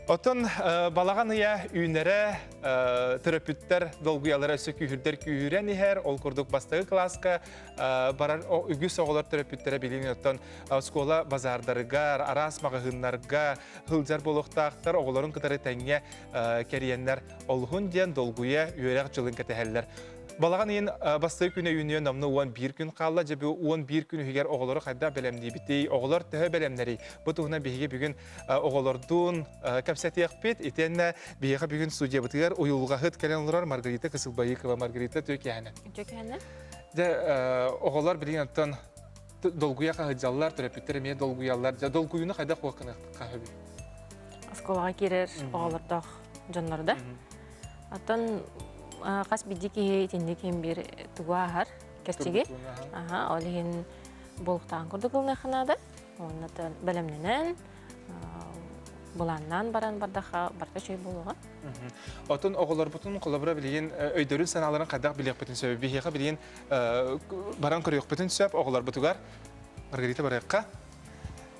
Оттон балаҕан ыйа үүнэрэ төрөппүттэр долгуйалара өссө күүһүрдэр күүһүрэн иһэр. Ол курдук бастакы кылааска барар үгүс оҕолор төрөппүттэрэ билигин оттон оскуола базаардарыгар, араас маҕаһыыннарга сылдьар буолуохтаахтар. Оҕолорун кытары тэҥҥэ кэрийэннэр олуһун диэн долгуйа үөрэх дьылын кэтэһэллэр. Балаҕан ыйын бастакы күнэ үүнүө номнуо 11 күн хаалла. Дьэ бу 11 күн иһигэр оҕолору хайдах бэлэмниибитий? Оҕолор төһө бэлэмнэрий? Бу туһунан биһиги бүгүн оҕолордуун кэпсэтиэхпит. Итиэннэ биһиэхэ бүгүн студиябытыгар уйулҕаһыт кэлэн олорор Маргарита Кысылбайыкова. Маргарита Түөкэһэнэ. Түөкэһэнэ. Дьэ оҕолор билигин оттон долгуйа хаһыдьаллар, төрөппүттэр эмиэ долгуйаллар. Дьэ долгуйууну хайдах хуохханыаххаһыбый? Оскуолаҕа киирэр оҕолордоох дьоннор да. Оттон хас биирдии киһи итинник иһин биир тугу ааһар кэрчиги. Аха, ол иһин буолуктаан курдук ылыныахха наада. Уонна бэлэмнэнэн, былааннаан баран бардаха барыта үчүгэй буолуоҕа. Отон оҕолорбутун холобура билигин өйдөрүн санааларын хайдах билиэхпитин сөбүй? Биһиэхэ билигин баран көрүөхпүтүн сөп оҕолорбутугар. Маргарита барыахха.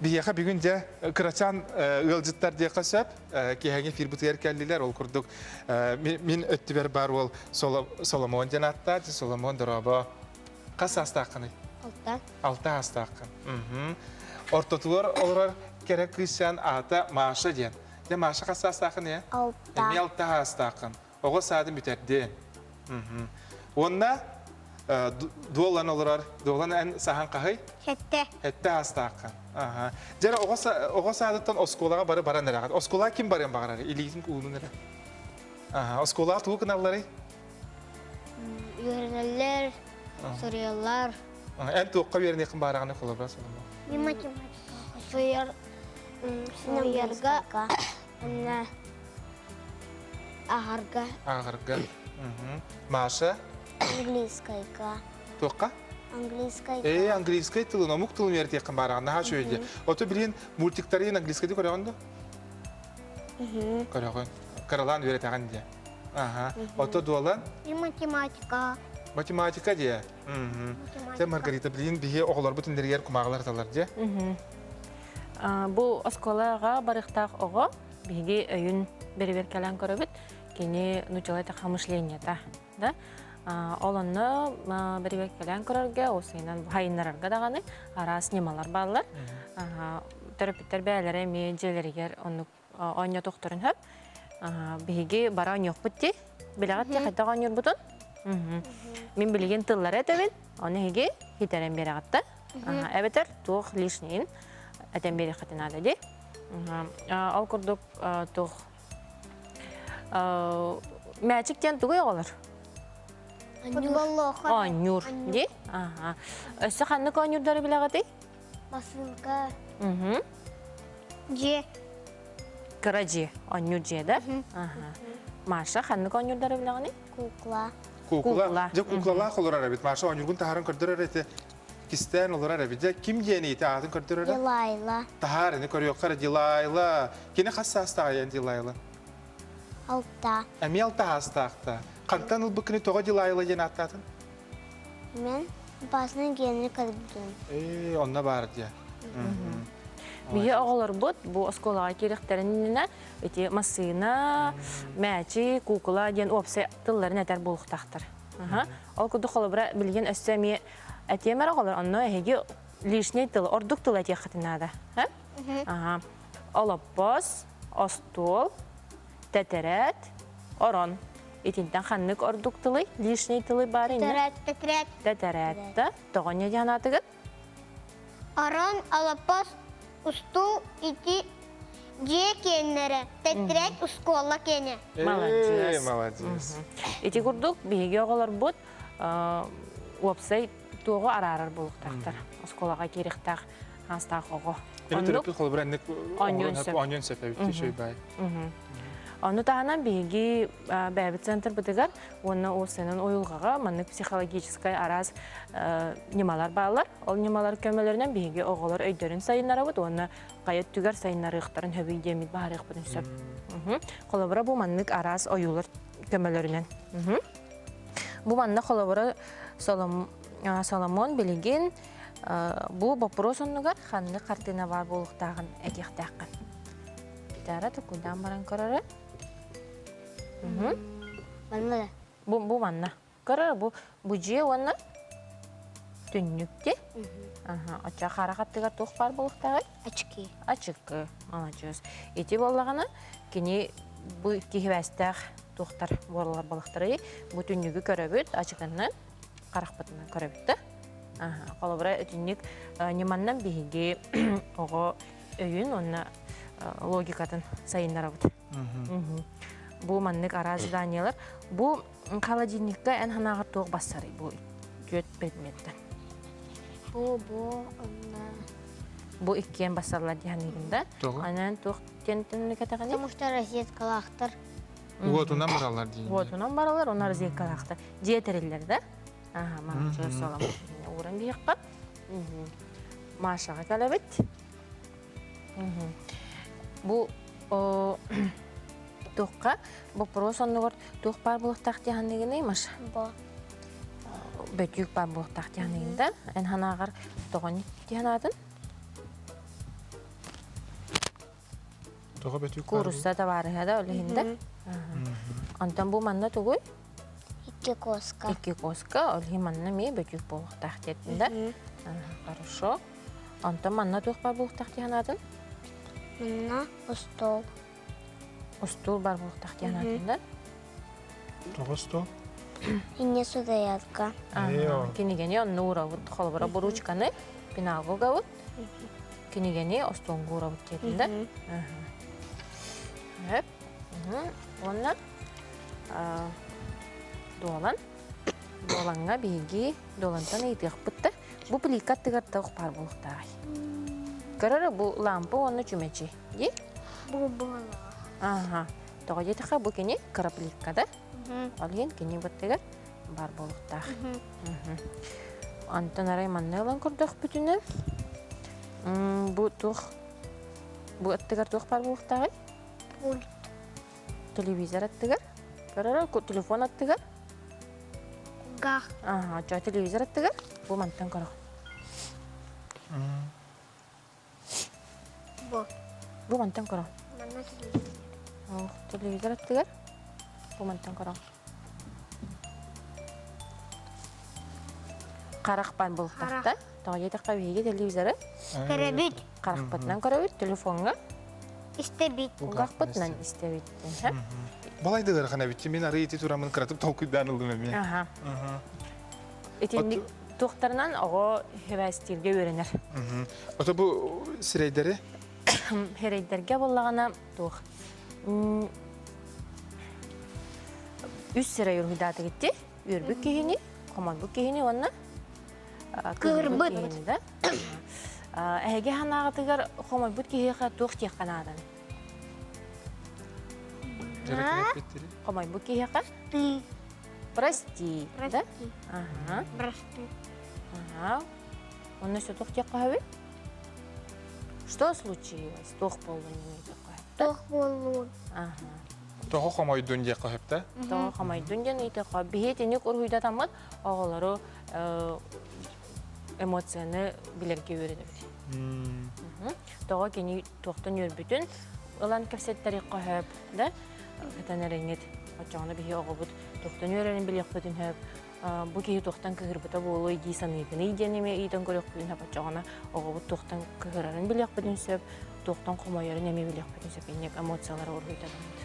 Биһиэхэ бүгүн дьэ кырачаан ыалдьыттар диэххэ сөп. Киэһэҥи эфирбытыгар кэллилэр. Ол курдук мин өттүбэр баар уол Соломон диэн ааттаах. Соломон дорообо. Хас саастааххыный? Алта. Алта саастааххын. Ортотугар олорор кэрэ кыысчаан аата Маша диэн. Дьэ Маша хас саастааххын ээ? Алта. Эмиэ алта саастааххын. Оҕо саадын бүтэрдин. Уонна дуолан олорор, дуолан эн саһан хаһый? Сэттэ. Сэттэ саастааххын. Аха. Дьэ оҕо саадыттан оскуолаҕа бары баран эрэҕит. Оскуолаҕа ким барыан баҕарар? Илиитин уунун эрэ. Аха. Оскуолаҕа тугу гыналларый? Үөрэнэллэр, суруйаллар. Эн туохха үөрэниэххин баараҕыный холобура Соломон? Мен математикаҕа суруйар, суруйарга, уонна ааҕарга. Ааҕарга. Маша? Английскайга. Туохха? Английскайга. Ээ, английскай тылын, омук тылын үөрэтиэххин баараҕын, наһаа үчүгэй дии. Ото билигин мультиктарын английскайдыы көрөҕүн дуо? Көрөҕүн. Кыралаан үөрэтэҕин дии. Аха. Ото дуолан? И математика. Математика дии. Дьэ, Маргарита, билигин биһи оҕолорбут иннилэригэр кумааҕылар ыталлар дии. Бу оскуолаҕа барыахтаах оҕо биһиги өйүн бэрэбиэркэлээн көрөбүт. Кини нууччалыы эттэххэ мышлениета да. Ол онно бэрэбиэркэлээн көрөргө, уопсайынан хайыннарарга даҕаны араас ньымалар бааллар. Төрөппүттэр бэйэлэрэ эмиэ дьиэлэригэр оннук оонньотуохтарын сөп. Биһиги бара оонньуохпут дии. Билэҕит дии хайдах оонньуурбутун? Мин билигин тыллары этэбин, ону эһиги хитэрэн биэрэҕит да. Эбэтэр туох лишнийин этэн биэриэххитин наада дии. Ол курдук туох мээчик диэн тугуй оҕолор? Оонньуур дии. Өссө ханнык оонньуурдары билэҕитий? Посылка. Дьиэ. Кыра дьиэ, оонньуур дьиэ да? Маша, ханнык оонньуурдары билэҕиний? Кукла. Кукла. Дьэ куклалаах олорор эбит. Маша оонньуургун таһааран көрдөрөр эти. Кистээн олорор эбит. Дьэ ким диэний ити аатын көрдөрөр? Дилайла. Таһаар ини көрүөххэ эрэ Дилайла. Кини хас саастааҕый эн Дилайла? Алта. Эмиэ алта саастаахта. Хантан ылбыккыный тоҕо Дилайла диэн ааттаатын? Мен Опасный гены көрдүм. Ээ, онно баар дии. Биһи оҕолорбут бу оскуолаҕа киириэхтэрин иннинэ ити массыына, мээчи, куукула диэн уопсай тылларын этэр буолуохтаахтар. Ол курдук холобура билигин өссө эмиэ этиэм эрэ оҕолор, онно эһиги лишний тылы, ордук тылы этиэххитин наада. Олоппос, остуол, тэтэрээт, орон. Итинтэн ханнык ордук тылый, лишний тылы баар иннэ? Тэтэрээт, тэтэрээт. Тэтэрээт да, тоҕо не дианаатыгыт? Орон, олоппос, устуу, ити дьиэ киэннэрэ, тэтэрээт, оскуола киэнэ. Молодец. Молодец. Ити курдук биһиги оҕолорбут уопсай туоҕу араарар буолуохтаахтар. Оскуолаҕа киириэхтээх аастаах оҕо. Эми төрөппүт холобура инник оонньуон сөп эбит үчүгэй баай. Ону таһынан биһиги бэйэбит центрбытыгар уонна уопсайынан уйулҕаҕа маннык психологическай араас ньымалар бааллар. Ол ньымалар көмөлөрүнэн биһиги оҕолор өйдөрүн сайыннарабыт уонна хайа өттүгэр сайыннарыахтарын сөбүй диэммит баһарыахпытын сөп. Холобура бу маннык араас ойуулар көмөлөрүнэн. Бу манна холобура Соломон билигин бу боппуруос оннугар ханнык хартыына баар буолуохтааҕын этиэхтээххин. Манчаара токуйдаан баран көрөрө. Манна да. Бу, бу манна. Көрөр бу бу дьиэ уонна түннүк Аха, оччо харах аттыгар туох баар буолуохтааҕый? Очки. Ачыкы. Маладьыас. Ити буоллаҕына кини бу киһибээстээх туохтар буолалар балахтарый? Бу түннүгү көрөбүт, ачыкыннан харахпытынан көрөбүт да. Аха, холобура түннүк ньыманнан биһиги оҕо өйүн уонна логикатын сайыннарабыт. Бу маннык араас заданиелар. Бу холодильникка эн ханаҕар туох бассарый бу түөрт предметтэн? Бу, бу, онно. Бу иккиэн бассаллар дии саныыбын да. Анан туох диэн кэтэҕиний? Потому что розеткалаахтар. Уотунан бараллар диин. Уотунан бараллар, онно розеткалаахтар. Дьиэ тэриллэр да? Аха, маҥчы солом ууран биһиэххэ. Машаҕа кэлэбит. Бу туохха боппуруос оннугар туох баар буолуохтаах дии саныыгыный, Маша? Бо. Бөтүүк баар буолуохтаах дии саныыгын да? Эн санааҕар тоҕо дии санаатын? Тоҕо бөтүүк Куурусса табаарыһа да ол иһин да? Онтон бу манна тугуй? Икки куоска. Икки куоска, ол иһин манна эмиэ бөтүүк буолуохтаах диэтин да? Хорошо. Онтон манна туох баар буолуохтаах дии санаатын? Манна остуол. Остуол баар буолуохтаах дии санаатын да? Тоҕо остуол? Инне судаярка. Кинигэни онно уурабыт. Холобура, бу ручканы пеналга угабыт. Кинигэни остуолга уурабыт диэтин да? Хөп. Уонна дуолан. Дуолаҥҥа биһиги дуолантан ыйытыахпыт да Бу плитка аттыгар туох баар буолуохтааҕый? Көрөр бу лампа уонна чүмэчи дии? Бу буолуо. Аха. Тоҕо диэтэххэ бу кини кыра плитка да? Ол иһин кини быттыгар баар буолуохтаах. Онтон арай манна ылан көрдөхпүтүнэ бу туох бу аттыгар туох баар буолуохтааҕый? Пульт. Телевизор аттыгар. Көрөр телефон аттыгар. Гах. Ага, чо телевизор аттыгар. Бу мантан көрөҕүн. Бу. Бу мантан көрөҕүн. Манна телевизор. Ох, телевизор аттыгар. Бу мантан көрөҕүн. Харах бан бултахта. Тоҕо диэтэххэ биһиги телевизоры Көрөбүт. харахпытынан көрөбүт, телефоҥҥа Истэбит. Угахпытынан истэбит. Балай да ыарахан эбит. Мин арыы ити тураммын кыратык толкуйдаан ыллым эмиэ. Аха. Итинник туохтарынан оҕо хэбээстииргэ үөрэнэр. Ото бу сирэйдэри? Сирэйдэргэ буоллаҕына туох үс сирэй уруһуйдаатыгыт дии. Үөрбүт киһини, хомойбут киһини уонна Кыырбыт. Да? Эһиги санааҕытыгар хомойбут киһиэхэ туох диэххэ наадан? Хомойбут киһиэхэ? Ты. Прости. Да? Прости. Ага. Прости. Ага. Онно өссө туох диэххэ сөбүй? Что случилось? Туох буоллун диэххэ Туох буоллун? Ага. Тоҕо хомойдун диэххэ сөп да? Тоҕо хомойдун диэн ыйытыахха. Биһи итинник уруһуйдатаммыт оҕолору эмоцияны билэргэ үөрэнэбит. Тоҕо кини туохтан үөрбүтүн ылан кэпсэттэриэххэ сөп да кытан эрэҥҥит оччоҕуна биһи оҕобут туохтан үөрэрин билиэхпитин сөп бу киһи туохтан кыһырбыта буолуой дии саныыгыный диэн эмиэ ыйытан көрүөхпүтүн сөп оччоҕуна оҕобут туохтан кыһырарын билиэхпитин сөп туохтан хомойорун эмиэ билиэхпитин сөп инник эмоциялары уруһуйдатабыт.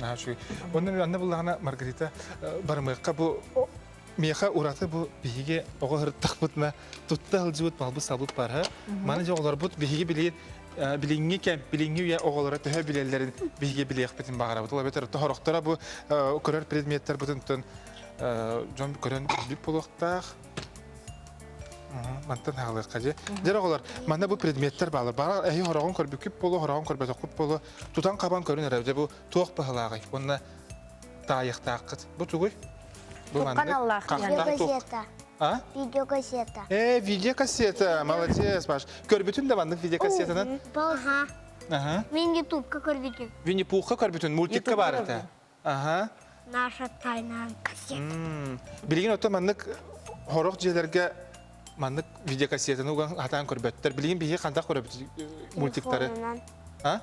Наһаа үчүгэй. Онно анна буллаҕына Маргарита барымыахха бу миэхэ ураты бу биһиги оҕо сырыттахпытына тутта сылдьыбыт малбыт-салбыт баар Маны дьэ оҕолорбут биһиги билигин билиҥҥи кэм, билиҥҥи үйэ оҕолоро төһө билэллэрин биһиги билиэхпитин баҕарабыт. Ол эбэтэр тоһорохторо бу көрөр предметтэрбитин дьон көрөн билбит буолуохтаах. Мантан хаалыахха дьэ. Дьэ оҕолор, манна бу предметтэр баалар. Баҕар эһи хороҕун көрбүккүт буолуо, хороҕун көрбөтөххүт буолуо. Тутан-хабан көрүн эрэ. Дьэ бу туох баһылааҕый? Уонна таайыахтааххыт. Бу тугуй? Бу маннык. Видеокассета. А? Видеокассета. Э, видеокассета. Молодец, Паш. Көрбүтүн да маннык видеокассетанан? Ага. Ага. Мен ютубка көрбүтүм. Винни-Пухка көрбүтүн, мультикка бар этэ. Ага. Наша тайная кассета. Билигин оттон маннык хорох дьиэлэргэ маннык видеокассетаны уган хатаан көрбөттөр. Билигин биһиги хантах көрөбүт мультиктары? А?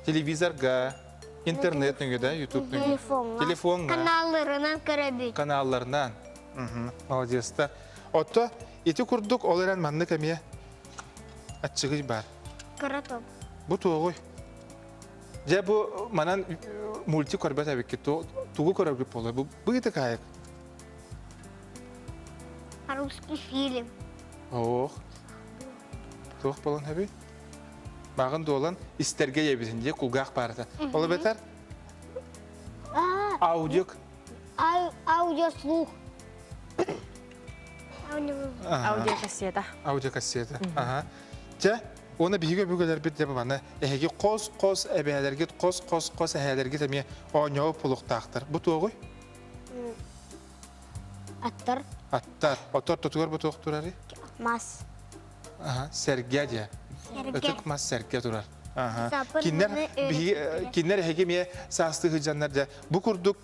Телевизорга, интернет нөҥүө да, YouTube нөҥүө. Телефоҥҥа. Телефоҥҥа. Каналларынан көрөбүт. Каналларынан. Молодецтар. Отто ити курдук ол эрэн маннык эмиэ аччыгый баар. Кыра топ. Бу туоҕуй? Дьэ бу манан мультик көрбөт эбиккит. Тугу көрөргүт буолуой? Бу быытык аайык. Русский фильм. Ох. Туох буолан эбий? Мааҕын дуолан истэргэ ийэбитин дии кулгаах баарата. Ол эбэтэр аудио Аудиослух. Аудиокассета. Аудиокассета. Аха. Чэ, уонна биһиги өбүгэлэрбит дьэ маны эһиги хос-хос эбээлэргит хос-хос-хос эһээлэргит эмиэ оонньообут пулуктаахтар. Бу туоҕуй? Аттар. Аттар. Оттор тутугар бу туох турарый? Мас. Аха, сэргэ дьэ. Сэргэ. Ытык мас сэргэ турар. Аха. Сапыр Киннэр маны биһиги өрүттүлэр. киннэр эһиги эмиэ саастыы сылдьаннар дьэ бу курдук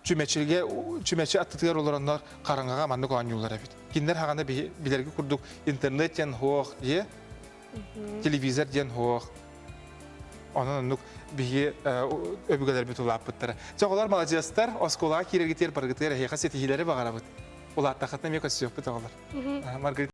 чүмэчигэ чүмэчи аттытыгар олороннор хараҥаҕа маннык оонньууллар эбит. Киннэр хаҕана билэрги курдук интернет диэн суох дьиэ, телевизор диэн суох. Онон оннук биһиги өбүгэлэрбит улааппыттара. Чэ, оҕолор маладьыастар, оскуолаҕа киирэргитигэр барыгытыгар эһиэхэ ситиһиилэри баҕарабыт. Улааттаххытына эмиэ көрсүөхпүт оҕолор. Маргарита.